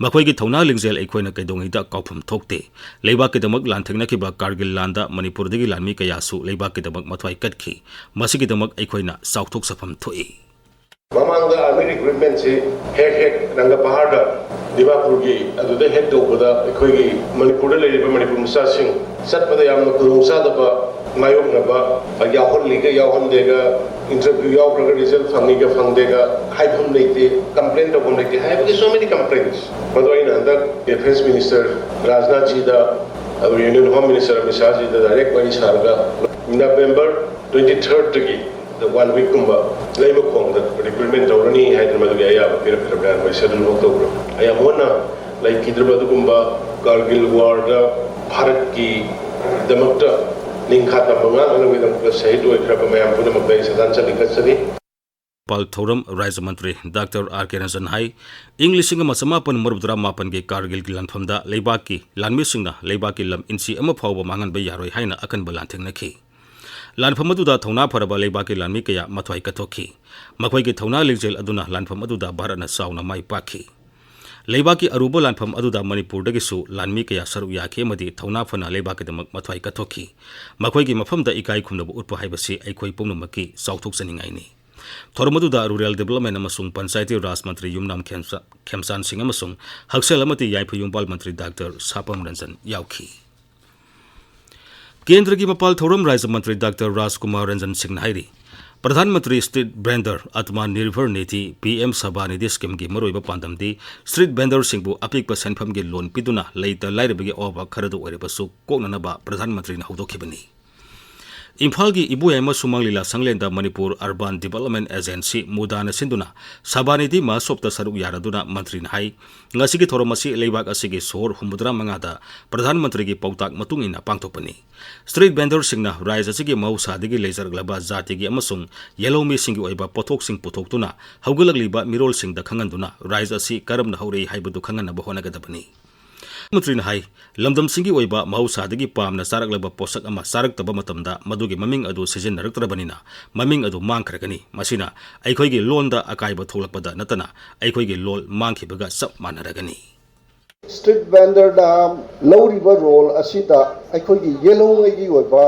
ꯃꯈꯣꯏꯒꯤ ꯊꯧꯅꯥ ꯂꯤꯡꯖꯦꯜ ꯑꯩꯈꯣꯏꯅ ꯀꯩꯗꯧꯉꯩꯗ ꯀꯥꯎꯐꯝ ꯊꯣꯛꯇꯦ꯫ ꯂꯩꯕꯥꯛꯀꯤꯗꯃꯛ ꯂꯥꯟꯊꯦꯡꯅꯈꯤꯕ ꯀꯥꯔꯒꯤꯜ ꯂꯥꯟꯗ ꯃꯅꯤꯄꯨꯔꯗꯒꯤ ꯂꯥꯟꯃꯤ ꯀꯌꯥꯁꯨ ꯂꯩꯕꯥꯛꯀꯤꯗꯃꯛ ꯃꯊ꯭ꯋꯥꯏ ꯀꯠꯈꯤ꯫ ꯃꯁꯤꯒꯤꯗꯃꯛ ꯑꯩꯈꯣꯏꯅ ꯆꯥꯎꯊꯣꯛꯆꯐꯝ ꯊꯣꯛꯏ꯫ ꯃꯃꯥꯡꯗ ꯑꯥꯔꯃꯤ ꯔꯤꯀ꯭ꯔꯨꯠꯃꯦꯟꯁꯤ ꯍꯦꯛ ꯍꯦꯛ ꯔꯪꯒꯄꯍꯥꯔꯗ, ꯗꯤꯃꯥꯄꯨꯔꯒꯤ ꯑꯗꯨꯗ ꯍꯦꯛ ꯇꯧꯕꯗ ꯑꯩꯈꯣꯏꯒꯤ ꯃꯅꯤꯄꯨꯔꯗ ꯂꯩꯔꯤꯕ ꯃꯅꯤꯄꯨꯔ ꯃꯆꯥꯁꯤꯡ ꯆꯠꯄꯗ ꯌꯥꯝꯅ ꯈꯨꯗꯣꯡꯆꯥꯗꯕ ꯃꯥꯌꯣꯛꯅꯕ, ꯌꯥꯎꯍꯜꯂꯤꯒ ꯌꯥꯎꯍꯟꯗꯦꯒ, ꯏꯟꯇꯔꯚ꯭ꯌꯨ ꯌꯥꯎꯈ꯭ꯔꯒ ꯔꯤꯖꯜ ꯐꯪꯉꯤꯒ ꯐꯪꯗꯦꯒ ꯍꯥꯏꯐꯝ ꯂꯩꯇꯦ, ꯀꯝꯄ꯭ꯂꯦꯟ ꯇꯧꯐꯝ ꯂꯩꯇꯦ ꯍꯥꯏꯕꯒꯤ so many complaints꯫ ꯃꯗꯨ ꯑꯩꯅ ꯍꯟꯗꯛ ꯗꯤꯐꯦꯟꯁ ꯃꯤꯅꯤꯁꯇꯔ ꯔꯥꯖꯅꯥꯊ ꯖꯤꯗ, ꯑꯗꯨꯒ union home minister Amit Shah ꯖꯤꯗ ꯗꯥꯏꯔꯦꯛ ꯋꯥꯔꯤ ꯁꯥꯔꯒ ꯅꯕꯦꯝꯕꯔ ꯇ꯭ꯋꯦꯟꯇꯤ ꯊꯥꯔꯠꯇꯒꯤ ꯋꯥꯟ ꯋꯤꯛꯀꯨꯝꯕ ꯂꯩꯃꯈꯣꯡꯗ ꯔꯤꯀ꯭ꯔꯨꯠꯃꯦꯟ ꯇꯧꯔꯅꯤ ꯍꯥꯏꯗꯅ ꯃꯗꯨꯒꯤ ꯑꯌꯥꯕ ꯄꯤꯔꯛꯈ꯭ꯔꯕ꯭ꯔꯥ, ꯃꯣꯏ ꯁꯦꯗꯨꯜ ꯋꯥꯛ ꯇꯧꯕ꯭ꯔꯥ? ꯑꯌꯥꯝꯕꯅ ꯂꯩꯈꯤꯗ꯭ꯔꯕ ꯑꯗꯨꯒꯨꯝꯕ ꯀꯥꯔꯒꯤꯜ ꯋꯥꯔꯗ ꯚꯥꯔꯠꯀꯤꯗꯃꯛꯇ ꯅꯤꯡꯈꯥ ꯇꯝꯕ ꯉꯥꯛꯅꯅꯕꯒꯤꯗꯃꯛꯇ ꯁꯍꯤꯗ ꯑꯣꯏꯈ꯭ꯔꯕ ꯃꯌꯥꯝ ꯄꯨꯝꯅꯃꯛꯇ ꯑꯩ ꯁꯦꯗꯥꯟ ꯆꯠꯂꯤ ꯈꯠꯆꯔꯤ꯫ ꯃꯄꯥꯜ ꯊꯧꯔꯝ ꯔꯥꯖ꯭ꯌ ꯃꯟꯇ꯭ꯔꯤ ꯗꯥꯛꯇꯔ ꯑꯥꯔ ꯀꯦ ꯔꯟꯖꯟ ꯍꯥꯏ, ꯏꯪ ꯂꯤꯁꯤꯡ ꯑꯃ ꯆꯃꯥꯄꯟ ꯃꯔꯤꯐꯨꯇꯔꯥ ꯃꯥꯄꯟꯒꯤ ꯀꯥꯔꯒꯤꯜꯒꯤ ꯂꯥꯟꯐꯝꯗ ꯂꯩꯕꯥꯛꯀꯤ ꯂꯥꯟꯃꯤꯁꯤꯡꯅ ꯂꯩꯕꯥꯛꯀꯤ ꯂꯝ ꯏꯟꯆꯤ ꯑꯃ ꯐꯥꯎꯕ ꯃꯥꯡꯍꯟꯕ ꯌꯥꯔꯣꯏ ꯍꯥꯏꯅ ꯑꯀꯟꯕ ꯂꯥꯟ ꯊꯦꯡꯅꯈꯤ꯫ ꯂꯥꯟꯐꯝ ꯑꯗꯨꯗ ꯊꯧꯅꯥ ꯐꯔꯕ ꯂꯩꯕꯥꯛꯀꯤ ꯂꯥꯟꯃꯤ ꯀꯌꯥ ꯃꯊ꯭ꯋꯥꯏ ꯀꯠꯊꯣꯛꯈꯤ꯫ ꯃꯈꯣꯏꯒꯤ ꯊꯧꯅꯥ ꯂꯤꯡꯖꯦꯜ ꯑꯗꯨꯅ ꯂꯥꯟꯐꯝ ꯑꯗꯨꯗ ꯚꯥꯔꯠꯅ ꯆꯥꯎꯅ ꯃꯥꯏ ꯄꯥꯛꯈꯤ꯫ ꯂꯩꯕꯥꯛꯀꯤ ꯑꯔꯨꯕ ꯂꯥꯟꯐꯝ ꯑꯗꯨꯗ ꯃꯅꯤꯄꯨꯔꯗꯒꯤꯁꯨ ꯂꯥꯟꯃꯤ ꯀꯌꯥ ꯁꯔꯨꯛ ꯌꯥꯈꯤ ꯑꯃꯗꯤ ꯊꯧꯅꯥ ꯐꯅ ꯂꯩꯕꯥꯛꯀꯤꯗꯃꯛ ꯃꯊ꯭ꯋꯥꯏ ꯀꯠꯊꯣꯛꯈꯤ꯫ ꯃꯈꯣꯏꯒꯤ ꯃꯐꯝꯗ ꯏꯀꯥꯏ ꯈꯨꯝꯅꯕ ꯎꯠꯄ ꯍꯥꯏꯕꯁꯤ ꯑꯩꯈꯣꯏ ꯄꯨꯝꯅꯃꯛꯀꯤ ꯆꯥꯎꯊꯣꯛꯆꯅꯤꯡꯉꯥꯏꯅꯤ꯫ ꯊꯧꯔꯝ ꯑꯗꯨꯗ ꯔꯨꯔꯦꯜ ꯗꯤꯕꯂꯞꯃꯦꯟ ꯑꯃꯁꯨꯡ ꯄꯟꯆꯥꯌꯇꯤ ꯔꯥꯖ ꯃꯟꯇ꯭ꯔꯤ ꯌꯨꯝꯅꯥꯝ ꯈꯦꯝꯆꯥ-, ꯈꯦꯝꯆꯥꯟ ꯁꯤꯡ ꯑꯃꯁꯨꯡ ꯍꯛꯁꯦꯜ ꯑꯃꯗꯤ ꯌꯥꯏꯐ ꯌꯨꯝꯕꯥꯜ ꯃꯟꯇ꯭ꯔꯤ ꯗꯥꯛꯇꯔ ꯁꯥꯄꯝ ꯔꯟꯖꯟ ꯌꯥꯎꯈꯤ꯫ ꯀꯦꯟꯗ꯭ꯔꯒꯤ ꯃꯄꯥꯜ ꯊꯧꯔꯝ ꯔꯥꯖ꯭ꯌ ꯃꯟꯇ꯭ꯔꯤ ꯗꯥꯛꯇꯔ ꯔꯥꯖꯀꯨꯃꯥꯔ ꯔꯟꯖꯟ ꯁꯤꯡꯅ ꯍꯥꯏꯔꯤ, Pradhan Mantri street vendor ꯑꯇꯃꯥ Nirbhar Nidhi, P M ꯁꯕꯥꯅꯤꯙꯤ ꯁ꯭ꯀꯤꯝꯒꯤ ꯃꯔꯨꯑꯣꯏꯕ ꯄꯥꯟꯗꯝꯗꯤ ꯁ꯭ꯇ꯭ꯔꯤꯠ ꯚꯦꯟꯗꯔꯁꯤꯡꯕꯨ ꯑꯄꯤꯛꯄ ꯁꯦꯟꯐꯝꯒꯤ ꯂꯣꯟ ꯄꯤꯗꯨꯅ ꯂꯩꯇ ꯂꯥꯏꯔꯕꯒꯤ ꯑꯋꯥꯕ ꯈꯔꯗ ꯑꯣꯏꯔꯕꯁꯨ ꯀꯣꯛꯅꯅꯕ ꯄ꯭ꯔꯙꯥꯟ ꯃꯟꯇ꯭ꯔꯤꯅ ꯍꯧꯗꯣꯛꯈꯤꯕꯅꯤ꯫ ꯏꯝꯐꯥꯜꯒꯤ ꯏꯕꯣꯌꯥꯏꯃ ꯁꯨꯃꯥꯡ ꯂꯤꯂꯥ ꯁꯪꯂꯦꯟꯗ ꯃꯅꯤꯄꯨꯔ ꯑꯔꯕꯥꯟ ꯗꯤꯕꯂꯞꯃꯦꯟ ꯑꯦꯖꯦꯟꯁꯤ, ꯃꯨꯗꯥꯅ ꯁꯤꯟꯗꯨꯅ ꯁꯕꯥꯅꯤꯙꯤ ꯃꯍꯣꯠꯁꯕꯇ ꯁꯔꯨꯛ ꯌꯥꯔꯗꯨꯅ ꯃꯟꯇ꯭ꯔꯤꯅ ꯍꯥꯏ, ꯉꯁꯤꯒꯤ ꯊꯧꯔꯝ ꯑꯁꯤ ꯂꯩꯕꯥꯛ ꯑꯁꯤꯒꯤ ꯁꯣꯍꯣꯔ ꯍꯨꯝꯐꯨꯇꯔꯥ ꯃꯉꯥꯗ ꯄ꯭ꯔꯙꯥꯟ ꯃꯟꯇ꯭ꯔꯤꯒꯤ ꯄꯥꯎꯇꯥꯛ ꯃꯇꯨꯡ ꯏꯟꯅ ꯄꯥꯡꯊꯣꯛꯄꯅꯤ꯫ ꯁ꯭ꯇ꯭ꯔꯤꯠ ꯚꯦꯟꯗꯔꯁꯤꯡꯅ ꯔꯥꯏꯖ ꯑꯁꯤꯒꯤ ꯃꯍꯧꯁꯥꯗꯒꯤ ꯂꯩꯖꯔꯛꯂꯕ ꯖꯥꯇꯤꯒꯤ ꯑꯃꯁꯨꯡ ꯌꯦꯜꯍꯧꯃꯤꯁꯤꯡꯒꯤ ꯑꯣꯏꯕ ꯄꯣꯠꯊꯣꯛꯁꯤꯡ ꯄꯨꯊꯣꯛꯇꯨꯅ ꯍꯧꯒꯠꯂꯛꯂꯤꯕ ꯃꯤꯔꯣꯜꯁꯤꯡꯗ ꯈꯪꯍꯟꯗꯨꯅ ꯔꯥꯏꯖ ꯑꯁꯤ ꯀꯔꯝꯅ ꯍꯧꯔꯛꯏ ꯍꯥꯏꯕꯗꯨ ꯈꯪꯍꯟꯅꯕ ꯍꯣꯠꯅꯒꯗꯕꯅꯤ꯫ ꯃꯟꯇ꯭ꯔꯤꯅ ꯍꯥꯏ, ꯂꯝꯗꯝꯁꯤꯡꯒꯤ ꯑꯣꯏꯕ ꯃꯍꯧꯁꯥꯗꯒꯤ ꯄꯥꯝꯅ ꯆꯥꯔꯛꯂꯕ ꯄꯣꯠꯁꯛ ꯑꯃ ꯆꯥꯔꯛꯇꯕ ꯃꯇꯝꯗ ꯃꯗꯨꯒꯤ ꯃꯃꯤꯡ ꯑꯗꯨ ꯁꯤꯖꯤꯟꯅꯔꯛꯇ꯭ꯔꯕꯅꯤꯅ ꯃꯃꯤꯡ ꯑꯗꯨ ꯃꯥꯡꯈ꯭ꯔꯒꯅꯤ꯫ ꯃꯁꯤꯅ ꯑꯩꯈꯣꯏꯒꯤ ꯂꯣꯟꯗ ꯑꯀꯥꯏꯕ ꯊꯣꯛꯂꯛꯄꯗ ꯅꯠꯇꯅ ꯑꯩꯈꯣꯏꯒꯤ ꯂꯣꯜ ꯃꯥꯡꯈꯤꯕꯒ ꯆꯞ ꯃꯥꯟꯅꯔꯒꯅꯤ꯫ ꯁ꯭ꯇ꯭ꯔꯤꯠ ꯚꯦꯟꯗꯔꯅ ꯂꯧꯔꯤꯕ ꯔꯣꯜ ꯑꯁꯤꯗ ꯑꯩꯈꯣꯏꯒꯤ ꯌꯦꯜꯍꯧꯉꯩꯒꯤ ꯑꯣꯏꯕ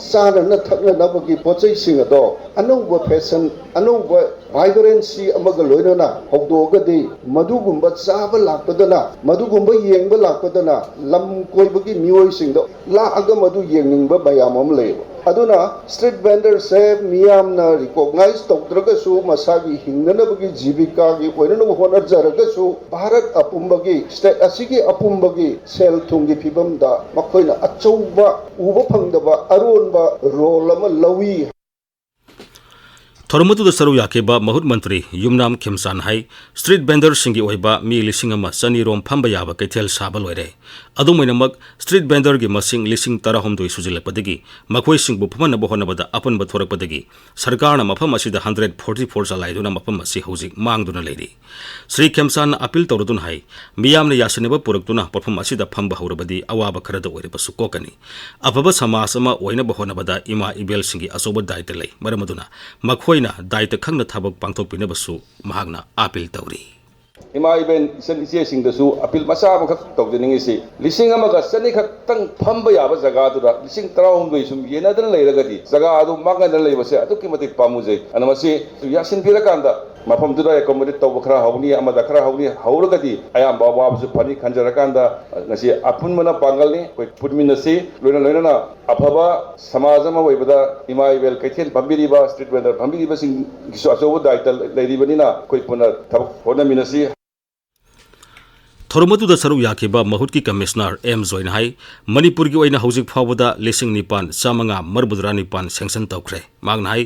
ꯆꯥꯅꯅ ꯊꯛꯅꯅꯕꯒꯤ ꯄꯣꯠ ꯆꯩꯁꯤꯡ ꯑꯗꯣ ꯑꯅꯧꯕ ꯐꯦꯁꯟ, ꯑꯅꯧꯕ ꯚꯥꯏꯕ꯭ꯔꯦꯟꯁꯤ ꯑꯃꯒ ꯂꯣꯏꯅꯅ ꯍꯧꯗꯣꯛꯑꯒꯗꯤ, ꯃꯗꯨꯒꯨꯝꯕ ꯆꯥꯕ ꯂꯥꯛꯄꯗꯅ, ꯃꯗꯨꯒꯨꯝꯕ ꯌꯦꯡꯕ ꯂꯥꯛꯄꯗꯅ ꯂꯝ ꯀꯣꯏꯕꯒꯤ ꯃꯤꯑꯣꯏꯁꯤꯡꯗꯣ ꯂꯥꯛꯑꯒ ꯃꯗꯨ ꯌꯦꯡꯅꯤꯡꯕ ꯃꯌꯥꯝ ꯑꯃ ꯂꯩꯌꯦꯕ꯫ ꯑꯗꯨꯅ ꯁ꯭ꯇ꯭ꯔꯤꯠ ꯚꯦꯟꯗꯔꯁꯦ ꯃꯤꯌꯥꯝꯅ ꯔꯤꯀꯣꯛꯅꯥꯏꯖ ꯇꯧꯗ꯭ꯔꯒꯁꯨ, ꯃꯁꯥꯒꯤ ꯍꯤꯡꯅꯅꯕꯒꯤ ꯖꯤꯕꯤꯀꯥꯒꯤ ꯑꯣꯏꯅꯅꯕ ꯍꯣꯠꯅꯖꯔꯒꯁꯨ, ꯚꯥꯔꯠ ꯑꯄꯨꯝꯕꯒꯤ, ꯁ꯭ꯇꯦꯠ ꯑꯁꯤꯒꯤ ꯑꯄꯨꯝꯕꯒꯤ ꯁꯦꯜ ꯊꯨꯝꯒꯤ ꯐꯤꯕꯝꯗ ꯃꯈꯣꯏꯅ ꯑꯆꯧꯕ, ꯎꯕ ꯐꯪꯗꯕ ꯑꯔꯣꯟꯕ ꯔꯣꯜ ꯑꯃ ꯂꯧꯏ꯫ ꯊꯧꯔꯝ ꯑꯗꯨꯗ ꯁꯔꯨꯛ ꯌꯥꯈꯤꯕ ꯃꯍꯨꯠ ꯃꯟꯇ꯭ꯔꯤ ꯌꯨꯝꯅꯥꯝ ꯈꯦꯝꯆꯥꯟ ꯍꯥꯏ, ꯁ꯭ꯇ꯭ꯔꯤꯠ ꯚꯦꯟꯗꯔꯁꯤꯡꯒꯤ ꯑꯣꯏꯕ ꯃꯤ ꯂꯤꯁꯤꯡ ꯑꯃ ꯆꯅꯤ ꯔꯣꯝ ꯐꯝꯕ ꯌꯥꯕ ꯀꯩꯊꯦꯜ ꯁꯥꯕ ꯂꯣꯏꯔꯦ꯫ ꯑꯗꯨꯝ ꯑꯣꯏꯅꯃꯛ, ꯁ꯭ꯇ꯭ꯔꯤꯠ ꯚꯦꯟꯗꯔꯒꯤ ꯃꯁꯤꯡ ꯂꯤꯁꯤꯡ ꯇꯔꯥꯍꯨꯝꯗꯣꯏ ꯁꯨꯖꯤꯜꯂꯛꯄꯗꯒꯤ ꯃꯈꯣꯏꯁꯤꯡꯕꯨ ꯐꯝꯍꯟꯅꯕ ꯍꯣꯠꯅꯕꯗ ꯑꯄꯟꯕ ꯊꯣꯔꯛꯄꯗꯒꯤ ꯁꯔꯀꯥꯔꯅ ꯃꯐꯝ ꯑꯁꯤꯗ ꯍꯟꯗ꯭ꯔꯦꯠ ꯐꯣꯔꯇꯤ ꯐꯣꯔ ꯆꯂꯥꯏꯗꯨꯅ ꯃꯐꯝ ꯑꯁꯤ ꯍꯧꯖꯤꯛ ꯃꯥꯡꯗꯨꯅ ꯂꯩꯔꯤ꯫ ꯁ꯭ꯔꯤ ꯈꯦꯝꯆꯥꯟꯅ ꯑꯄꯤꯜ ꯇꯧꯔꯗꯨꯅ ꯍꯥꯏ, ꯃꯤꯌꯥꯝꯅ ꯌꯥꯁꯤꯟꯅꯕ ꯄꯨꯔꯛꯇꯨꯅ ꯄꯣꯠꯐꯝ ꯑꯁꯤꯗ ꯐꯝꯕ ꯍꯧꯔꯕꯗꯤ ꯑꯋꯥꯕ ꯈꯔꯗ ꯑꯣꯏꯔꯕꯁꯨ ꯀꯣꯛꯀꯅꯤ꯫ ꯑꯐꯕ ꯁꯃꯥꯖ ꯑꯃ ꯑꯣꯏꯅꯕ ꯍꯣꯠꯅꯕꯗ ꯏꯃꯥ ꯏꯕꯦꯜꯁꯤꯡꯒꯤ ꯑꯆꯧꯕ ꯗꯥꯏꯇ ꯂꯩ꯫ ꯃꯔꯝ ꯑꯗꯨꯅ ꯃꯈꯣꯏꯅ ꯗꯥꯏꯇ ꯈꯪꯅ ꯊꯕꯛ ꯄꯥꯡꯊꯣꯛꯄꯤꯅꯕꯁꯨ ꯃꯍꯥꯛꯅ ꯑꯥꯄꯤꯜ ꯇꯧꯔꯤ꯫ ꯏꯃꯥ ꯏꯕꯦꯟ ꯏꯆꯟ ꯏꯆꯦꯁꯤꯡꯗꯁꯨ ꯑꯄꯤꯜ ꯃꯆꯥ ꯑꯃꯈꯛ ꯇꯧꯖꯅꯤꯡꯉꯤꯁꯤ, ꯂꯤꯁꯤꯡ ꯑꯃꯒ ꯆꯅꯤ ꯈꯛꯇꯪ ꯐꯝꯕ ꯌꯥꯕ ꯖꯒꯥꯗꯨꯗ ꯂꯤꯁꯤꯡ ꯇꯔꯥꯍꯨꯝꯗꯣꯏ ꯁꯨꯝ ꯌꯦꯟꯅꯗꯅ ꯂꯩꯔꯒꯗꯤ ꯖꯒꯥ ꯑꯗꯨ ꯃꯥꯡꯍꯟꯗꯅ ꯂꯩꯕꯁꯦ ꯑꯗꯨꯛꯀꯤ ꯃꯇꯤꯛ ꯄꯥꯝꯃꯨꯖꯩ꯫ ꯑꯗꯨꯅ ꯃꯁꯤ ꯌꯥꯁꯤꯟꯕꯤꯔꯀꯥꯟꯗ ꯃꯐꯝꯗꯨꯗ ꯑꯦꯀꯣꯃꯣꯗꯦꯠ ꯇꯧꯕ ꯈꯔ ꯍꯧꯅꯤ, ꯑꯃꯗ ꯈꯔ ꯍꯧꯅꯤ, ꯍꯧꯔꯒꯗꯤ ꯑꯌꯥꯝꯕ ꯑꯋꯥꯕꯁꯨ ꯐꯅꯤ ꯈꯟꯖꯔꯀꯥꯟꯗ ꯉꯁꯤ ꯑꯄꯨꯟꯕꯅ ꯄꯥꯡꯒꯜꯅꯤ꯫ ꯑꯩꯈꯣꯏ ꯄꯨꯟꯃꯤꯟꯅꯁꯤ꯫ ꯂꯣꯏꯅ ꯂꯣꯏꯅꯅ ꯑꯐꯕ ꯁꯃꯥꯖ ꯑꯃ ꯑꯣꯏꯕꯗ ꯏꯃꯥ ꯏꯕꯦꯜ ꯀꯩꯊꯦꯜ ꯐꯝꯕꯤꯔꯤꯕ, ꯁ꯭ꯇ꯭ꯔꯤꯠ ꯚꯦꯟꯗꯔ ꯐꯝꯕꯤꯔꯤꯕꯁꯤꯡꯒꯤꯁꯨ ꯑꯆꯧꯕ ꯗꯥꯏꯇ ꯂꯩꯔꯤꯕꯅꯤꯅ ꯑꯩꯈꯣꯏ ꯄꯨꯟꯅ ꯊꯕꯛ ꯍꯣꯠꯅꯃꯤꯟꯅꯁꯤ꯫ ꯊꯧꯔꯝ ꯑꯗꯨꯗ ꯁꯔꯨꯛ ꯌꯥꯈꯤꯕ ꯃꯍꯨꯠꯀꯤ ꯀꯃꯤꯁꯅꯔ ꯑꯦꯝ ꯖꯣꯏꯅ ꯍꯥꯏ, ꯃꯅꯤꯄꯨꯔꯒꯤ ꯑꯣꯏꯅ ꯍꯧꯖꯤꯛ ꯐꯥꯎꯕꯗ ꯂꯤꯁꯤꯡ ꯅꯤꯄꯥꯟ ꯆꯥꯃꯉꯥ ꯃꯔꯤꯐꯨꯇꯔꯥ ꯅꯤꯄꯥꯟ ꯁꯦꯡꯁꯟ ꯇꯧꯈ꯭ꯔꯦ꯫ ꯃꯍꯥꯛꯅ ꯍꯥꯏ,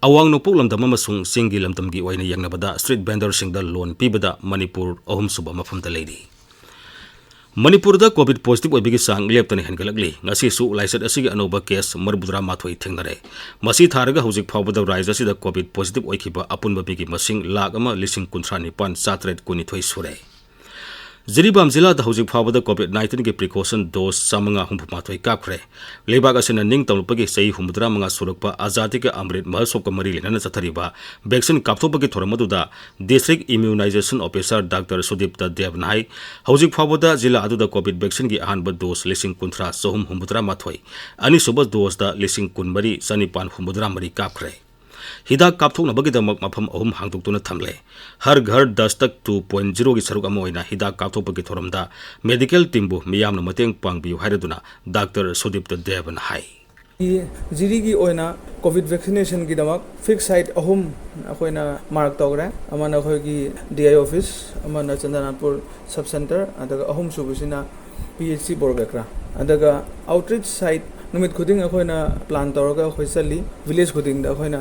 ꯑꯋꯥꯡ ꯅꯣꯡꯄꯣꯛ ꯂꯝꯗꯝ ꯑꯃꯁꯨꯡ ꯆꯤꯡꯒꯤ ꯂꯝꯗꯝꯒꯤ ꯑꯣꯏꯅ ꯌꯦꯡꯅꯕꯗ ꯁ꯭ꯇ꯭ꯔꯤꯠ ꯚꯦꯟꯗꯔꯁꯤꯡꯗ ꯂꯣꯟ ꯄꯤꯕꯗ ꯃꯅꯤꯄꯨꯔ ꯑꯍꯨꯝꯁꯨꯕ ꯃꯐꯝꯗ ꯂꯩꯔꯤ꯫ ꯃꯅꯤꯄꯨꯔꯗ ꯀꯣꯚꯤꯗ ꯄꯣꯖꯤꯇꯤꯚ ꯑꯣꯏꯕꯒꯤ ꯆꯥꯡ ꯂꯦꯞꯇꯅ ꯍꯦꯟꯒꯠꯂꯛꯂꯤ꯫ ꯉꯁꯤꯁꯨ ꯂꯥꯏꯆꯠ ꯑꯁꯤꯒꯤ ꯑꯅꯧꯕ ꯀꯦꯁ ꯃꯔꯤꯐꯨꯇꯔꯥ ꯃꯥꯊꯣꯏ ꯊꯦꯡꯅꯔꯦ꯫ ꯃꯁꯤ ꯊꯥꯔꯒ ꯍꯧꯖꯤꯛ ꯐꯥꯎꯕꯗ ꯔꯥꯖ꯭ꯌ ꯑꯁꯤꯗ ꯀꯣꯚꯤꯗ ꯄꯣꯖꯤꯇꯤꯚ ꯑꯣꯏꯈꯤꯕ ꯑꯄꯨꯟꯕ ꯃꯤꯒꯤ ꯃꯁꯤꯡ ꯂꯥꯈ ꯑꯃ ꯂꯤꯁꯤꯡ ꯀꯨꯟꯊ꯭ꯔꯥ ꯅꯤꯄꯥꯟ ꯆꯥꯇꯔꯦꯠ ꯀꯨꯟꯅꯤꯊꯣꯏ ꯁꯨꯔꯦ꯫ ꯖꯤꯔꯤꯕꯥꯝ ꯖꯤꯂꯥꯗ ꯍꯧꯖꯤꯛ ꯐꯥꯎꯕꯗ COVID nineteen ꯒꯤ precaution dose ꯆꯥꯃꯉꯥ ꯍꯨꯝꯐꯨ ꯃꯥꯊꯣꯏ ꯀꯥꯞꯈ꯭ꯔꯦ꯫ ꯂꯩꯕꯥꯛ ꯑꯁꯤꯅ ꯅꯤꯡꯇꯝꯂꯛꯄꯒꯤ ꯆꯍꯤ ꯍꯨꯝꯐꯨꯇꯔꯥ ꯃꯉꯥ ꯁꯨꯔꯛꯄ ꯑꯖꯥꯗꯤ ꯀ ꯑꯃ꯭ꯔꯤꯠ ꯃꯍꯣꯠꯁꯣꯕꯀ ꯃꯔꯤ ꯂꯩꯅꯅ ꯆꯠꯊꯔꯤꯕ vaccine ꯀꯥꯞꯊꯣꯛꯄꯒꯤ ꯊꯧꯔꯝ ꯑꯗꯨꯗ district immunization officer ꯗꯥꯛꯇꯔ ꯁꯨꯗꯤꯞꯇ ꯗꯦꯕꯅ ꯍꯥꯏ, ꯍꯧꯖꯤꯛ ꯐꯥꯎꯕꯗ ꯖꯤꯂꯥ ꯑꯗꯨꯗ COVID vaccine ꯒꯤ ꯑꯍꯥꯟꯕ dose ꯂꯤꯁꯤꯡ ꯀꯨꯟꯊ꯭ꯔꯥ ꯆꯍꯨꯝ ꯍꯨꯝꯐꯨꯇꯔꯥ ꯃꯥꯊꯣꯏ, ꯑꯅꯤꯁꯨꯕ dose ꯗ ꯂꯤꯁꯤꯡ ꯀꯨꯟꯃꯔꯤ ꯆꯅꯤꯄꯥꯟ ꯍꯨꯝꯐꯨꯇꯔꯥ ꯃꯔꯤ ꯀꯥꯞꯈ꯭ꯔꯦ꯫ ꯍꯤꯗꯥꯛ ꯀꯥꯞꯊꯣꯛꯅꯕꯒꯤꯗꯃꯛ ꯃꯐꯝ ꯑꯍꯨꯝ ꯍꯥꯡꯗꯣꯛꯇꯨꯅ ꯊꯝꯂꯦ꯫ ꯍꯔ ꯘꯔ ꯗꯁꯇꯛ two point zero ꯒꯤ ꯁꯔꯨꯛ ꯑꯃ ꯑꯣꯏꯅ ꯍꯤꯗꯥꯛ ꯀꯥꯞꯊꯣꯛꯄꯒꯤ ꯊꯧꯔꯝꯗ medical team ꯕꯨ ꯃꯤꯌꯥꯝꯅ ꯃꯇꯦꯡ ꯄꯥꯡꯕꯤꯌꯨ ꯍꯥꯏꯔꯗꯨꯅ ꯗꯥꯛꯇꯔ ꯁꯨꯗꯤꯞꯇ ꯗꯦꯕꯅ ꯍꯥꯏ꯫ ꯖꯤꯔꯤꯒꯤ ꯑꯣꯏꯅ COVID vaccination ꯒꯤꯗꯃꯛ fixed site ꯑꯍꯨꯝ ꯑꯩꯈꯣꯏꯅ mark ꯇꯧꯈ꯭ꯔꯦ꯫ ꯑꯃꯅ ꯑꯩꯈꯣꯏꯒꯤ D I office, ꯑꯃꯅ ꯆꯟꯗ꯭ꯔꯅꯥꯊꯄꯨꯔ sub center, ꯑꯗꯨꯒ ꯑꯍꯨꯝꯁꯨꯕꯁꯤꯅ P H C ꯕꯣꯔꯕꯦꯀ꯭ꯔꯥ꯫ ꯑꯗꯨꯒ outreach site ꯅꯨꯃꯤꯠ ꯈꯨꯗꯤꯡ ꯑꯩꯈꯣꯏꯅ plan ꯇꯧꯔꯒ ꯑꯩꯈꯣꯏ ꯆꯠꯂꯤ, village ꯈꯨꯗꯤꯡꯗ ꯑꯩꯈꯣꯏꯅ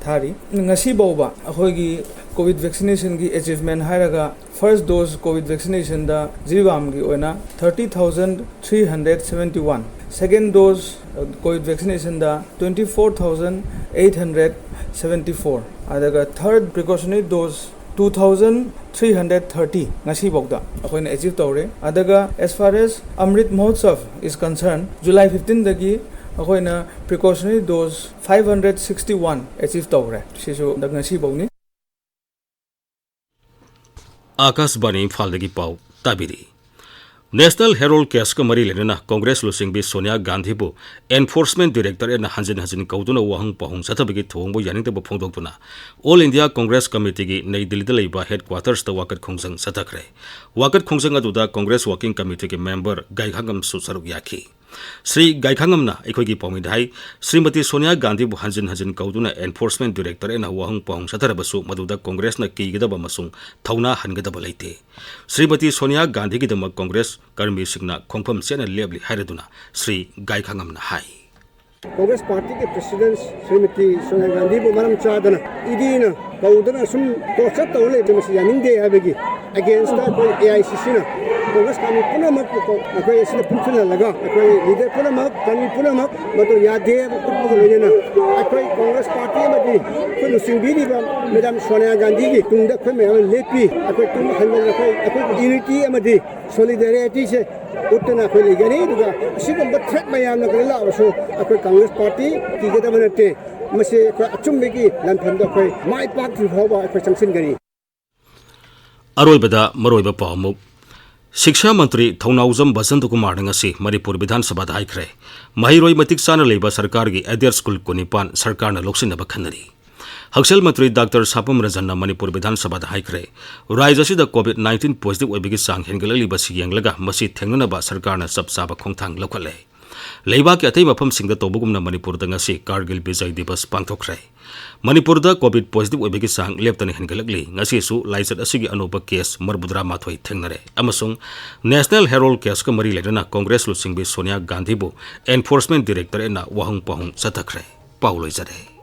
ꯊꯥꯔꯤ꯫ ꯉꯁꯤ ꯐꯥꯎꯕ ꯑꯩꯈꯣꯏꯒꯤ COVID vaccination ꯒꯤ achievement ꯍꯥꯏꯔꯒ, first dose COVID vaccination ꯗ ꯖꯤꯔꯤꯕꯥꯝꯒꯤ ꯑꯣꯏꯅ thirty thousand three hundred seventy one, second dose COVID vaccination ꯗ twenty four thousand eight hundred seventy four, ꯑꯗꯨꯒ third precautionary dose two thousand three hundred thirty ꯉꯁꯤꯐꯥꯎꯗ ꯑꯩꯈꯣꯏꯅ achieve ꯇꯧꯔꯦ꯫ ꯑꯗꯨꯒ as far as Amrit Mahotsav is concerned, July fifteen ꯗꯒꯤ ꯑꯩꯈꯣꯏꯅ precautionary dose five hundred sixty one achieve ꯇꯧꯈ꯭ꯔꯦ꯫ ꯁꯤꯁꯨ ꯍꯟꯗꯛ ꯉꯁꯤꯐꯥꯎꯅꯤ꯫ ꯑꯥꯀꯥꯁꯕꯥꯅꯤ ꯏꯝꯐꯥꯜꯗꯒꯤ ꯄꯥꯎ ꯇꯥꯕꯤꯔꯤ꯫ National Herald case ꯀ ꯃꯔꯤ ꯂꯩꯅꯅ ꯀꯣꯡꯒ꯭ꯔꯦꯁ ꯂꯨꯆꯤꯡꯕꯤ ꯁꯣꯅꯤꯌꯥ ꯒꯥꯟꯙꯤꯕꯨ Enforcement Directorate ꯅ ꯍꯟꯖꯤꯟ ꯍꯟꯖꯤꯟ ꯀꯧꯗꯨꯅ ꯋꯥꯍꯪ ꯄꯥꯎꯍꯪ ꯆꯠꯊꯕꯒꯤ ꯊꯧꯑꯣꯡꯕꯨ ꯌꯥꯅꯤꯡꯗꯕ ꯐꯣꯡꯗꯣꯛꯇꯨꯅ All India Congress Committee ꯒꯤ ꯅꯩ ꯗꯤꯜꯂꯤꯗ ꯂꯩꯕ headquarters ꯇ ꯋꯥꯀꯠ ꯈꯣꯡꯖꯪ ꯆꯠꯊꯈ꯭ꯔꯦ꯫ ꯋꯥꯀꯠ ꯈꯣꯡꯖꯪ ꯑꯗꯨꯗ Congress Working Committee ꯒꯤ member ꯒꯥꯏꯈꯥꯉꯝꯁꯨ ꯁꯔꯨꯛ ꯌꯥꯈꯤ꯫ ꯁ꯭ꯔꯤ ꯒꯥꯏꯈꯥꯉꯝꯅ ꯑꯩꯈꯣꯏꯒꯤ ꯄꯥꯎꯃꯤꯗ ꯍꯥꯏ, ꯁ꯭ꯔꯤꯃꯇꯤ ꯁꯣꯅꯤꯌꯥ ꯒꯥꯟꯙꯤꯕꯨ ꯍꯟꯖꯤꯟ ꯍꯟꯖꯤꯟ ꯀꯧꯗꯨꯅ Enforcement Directorate ꯅ ꯋꯥꯍꯪ ꯄꯥꯎꯍꯪ ꯆꯠꯊꯔꯕꯁꯨ ꯃꯗꯨꯗ ꯀꯣꯡꯒ꯭ꯔꯦꯁꯅ ꯀꯤꯒꯗꯕ ꯑꯃꯁꯨꯡ ꯊꯧꯅꯥ ꯍꯟꯒꯗꯕ ꯂꯩꯇꯦ꯫ ꯁ꯭ꯔꯤꯃꯇꯤ ꯁꯣꯅꯤꯌꯥ ꯒꯥꯟꯙꯤꯒꯤꯗꯃꯛ ꯀꯣꯡꯒ꯭ꯔꯦꯁ ꯀꯔꯃꯤꯁꯤꯡꯅ ꯈꯣꯡꯐꯝ ꯆꯦꯠꯅ ꯂꯦꯞꯂꯤ ꯍꯥꯏꯔꯗꯨꯅ ꯁ꯭ꯔꯤ ꯒꯥꯏꯈꯥꯉꯝꯅ ꯍꯥꯏ꯫ ꯀꯣꯡꯒ꯭ꯔꯦꯁ ꯄꯥꯔꯇꯤꯒꯤ ꯄ꯭ꯔꯦꯁꯤꯗꯦꯟꯠ ꯁ꯭ꯔꯤꯃꯇꯤ ꯁꯣꯅꯤꯌꯥ ꯒꯥꯟꯙꯤꯕꯨ ꯃꯔꯝ ꯆꯥꯗꯅ ꯏ ꯗꯤꯅ ꯀꯧꯗꯨꯅ ꯁꯨꯝ ꯇꯣꯔꯆꯔ ꯇꯧꯔ ꯂꯩꯕ ꯃꯁꯤ ꯌꯥꯅꯤꯡꯗꯦ ꯍꯥꯏꯕꯒꯤ ꯑꯦꯒꯦꯟꯁꯇ ꯑꯩꯈꯣꯏ ꯑꯦ ꯑꯥꯏ ꯁꯤ ꯁꯤꯅ ꯀꯣꯡꯒ꯭ꯔꯦꯁ ꯀꯥꯡꯕꯨ ꯄꯨꯝꯅꯃꯛꯄꯨ ꯀꯧ-, ꯑꯩꯈꯣꯏ ꯑꯁꯤꯗ ꯄꯨꯟꯁꯤꯜꯍꯜꯂꯒ ꯑꯩꯈꯣꯏ ꯂꯤꯗꯔ ꯄꯨꯝꯅꯃꯛ, ꯀꯔꯃꯤ ꯄꯨꯝꯅꯃꯛ ꯃꯗꯨ ꯌꯥꯗꯦ ꯍꯥꯏꯕ ꯎꯠꯄꯒ ꯂꯣꯏꯅꯅ ꯑꯩꯈꯣꯏ ꯀꯣꯡꯒ꯭ꯔꯦꯁ ꯄꯥꯔꯇꯤ ꯑꯃꯗꯤ ꯑꯩꯈꯣꯏ ꯂꯨꯆꯤꯡꯕꯤꯔꯤꯕ ꯃꯦꯗꯥꯝ ꯁꯣꯅꯤꯌꯥ ꯒꯥꯟꯙꯤꯒꯤ ꯇꯨꯡꯗ ꯑꯩꯈꯣꯏ ꯃꯌꯥꯝ ꯂꯦꯞꯄꯤ꯫ ꯑꯩꯈꯣꯏ ꯇꯨꯡ ꯍꯟꯕꯗ ꯑꯩꯈꯣꯏ, ꯑꯩꯈꯣꯏꯒꯤ ꯌꯨꯅꯤꯇꯤ ꯑꯃꯗꯤ ꯁꯣꯂꯤꯗꯥꯔꯤꯇꯤꯁꯦ ꯎꯠꯇꯅ ꯑꯩꯈꯣꯏ ꯂꯩꯒꯅꯤ꯫ ꯑꯗꯨꯒ ꯑꯁꯤꯒꯨꯝꯕ ꯊ꯭ꯔꯦꯠ ꯃꯌꯥꯝꯅ ꯀꯩꯅꯣ ꯂꯥꯛꯑꯕꯁꯨ ꯑꯩꯈꯣꯏ ꯀꯪꯒ꯭ꯔꯦꯁ ꯄꯥꯔꯇꯤ ꯀꯤꯒꯗꯕ ꯅꯠꯇꯦ꯫ ꯃꯁꯤ ꯑꯩꯈꯣꯏ ꯑꯆꯨꯝꯕꯒꯤ ꯂꯥꯟꯐꯝꯗ ꯑꯩꯈꯣꯏ ꯃꯥꯏ ꯄꯥꯛꯇ꯭ꯔꯤ ꯐꯥꯎꯕ ꯑꯩꯈꯣꯏ ꯆꯪꯁꯤꯟꯒꯅꯤ꯫ ꯑꯔꯣꯏꯕꯗ ꯃꯔꯨꯑꯣꯏꯕ ꯄꯥꯎ ꯑꯃꯨꯛ꯫ ꯁꯤꯛꯁꯥ ꯃꯟꯇ꯭ꯔꯤ ꯊꯧꯅꯥꯎꯖꯝ ꯕꯁꯟꯇ ꯀꯨꯃꯥꯔꯅ ꯉꯁꯤ ꯃꯅꯤꯄꯨꯔ ꯕꯤꯙꯥꯟ ꯁꯚꯥꯗ ꯍꯥꯏꯈ꯭ꯔꯦ, ꯃꯍꯩꯔꯣꯏ ꯃꯇꯤꯛ ꯆꯥꯅ ꯂꯩꯕ ꯁꯔꯀꯥꯔꯒꯤ ꯑꯦꯗꯦꯗ ꯁ꯭ꯀꯨꯜ ꯀꯨꯟꯅꯤꯄꯥꯟ ꯁꯔꯀꯥꯔꯅ ꯂꯧꯁꯤꯟꯅꯕ ꯈꯟꯅꯔꯤ꯫ ꯍꯛꯁꯦꯜ ꯃꯟꯇ꯭ꯔꯤ ꯗꯥꯛꯇꯔ ꯁꯥꯄꯝ ꯔꯟꯖꯟꯅ ꯃꯅꯤꯄꯨꯔ ꯕꯤꯙꯥꯟ ꯁꯚꯥꯗ ꯍꯥꯏꯈ꯭ꯔꯦ, ꯔꯥꯖ꯭ꯌ ꯑꯁꯤꯗ ꯀꯣꯚꯤꯗ ꯅꯥꯏꯟꯇꯤꯟ ꯄꯣꯖꯤꯇꯤꯚ ꯑꯣꯏꯕꯒꯤ ꯆꯥꯡ ꯍꯦꯟꯒꯠꯂꯛꯂꯤꯕ ꯑꯁꯤ ꯌꯦꯡꯂꯒ ꯃꯁꯤ ꯊꯦꯡꯅꯅꯕ ꯁꯔꯀꯥꯔꯅ ꯆꯞ ꯆꯥꯕ ꯈꯣꯡꯊꯥꯡ ꯂꯧꯈꯠꯂꯦ꯫ ꯂꯩꯕꯥꯛꯀꯤ ꯑꯇꯩ ꯃꯐꯝꯁꯤꯡꯗ ꯇꯧꯕꯒꯨꯝꯅ ꯃꯅꯤꯄꯨꯔꯗ ꯉꯁꯤ ꯀꯥꯔꯒꯤꯜ ꯕꯤꯖꯌ ꯗꯤꯕꯁ ꯄꯥꯡꯊꯣꯛꯈ꯭ꯔꯦ꯫ ꯃꯅꯤꯄꯨꯔꯗ ꯀꯣꯚꯤꯗ ꯄꯣꯖꯤꯇꯤꯚ ꯑꯣꯏꯕꯒꯤ ꯆꯥꯡ ꯂꯦꯞꯇꯅ ꯍꯦꯟꯒꯠꯂꯛꯂꯤ꯫ ꯉꯁꯤꯁꯨ ꯂꯥꯏꯆꯠ ꯑꯁꯤꯒꯤ ꯑꯅꯧꯕ ꯀꯦꯁ ꯃꯔꯤꯐꯨꯇꯔꯥ ꯃꯥꯊꯣꯏ ꯊꯦꯡꯅꯔꯦ ꯑꯃꯁꯨꯡ ꯅꯦꯁꯅꯦꯜ ꯍꯦꯔꯣꯜ ꯀꯦꯁꯀ ꯃꯔꯤ ꯂꯩꯅꯅ ꯀꯣꯡꯒ꯭ꯔꯦꯁ ꯂꯨꯆꯤꯡꯕꯤ ꯁꯣꯅꯤꯌꯥ ꯒꯥꯟꯙꯤꯕꯨ ꯑꯦꯟꯐꯣꯔꯁꯃꯦꯟ ꯗꯤꯔꯦꯛꯇꯣꯔꯦꯠꯅ ꯋꯥꯍꯪ ꯄꯥꯎꯍꯪ ꯆꯠꯊꯈ꯭ꯔꯦ꯫ ꯄꯥꯎ ꯂꯣꯏꯖꯔꯦ꯫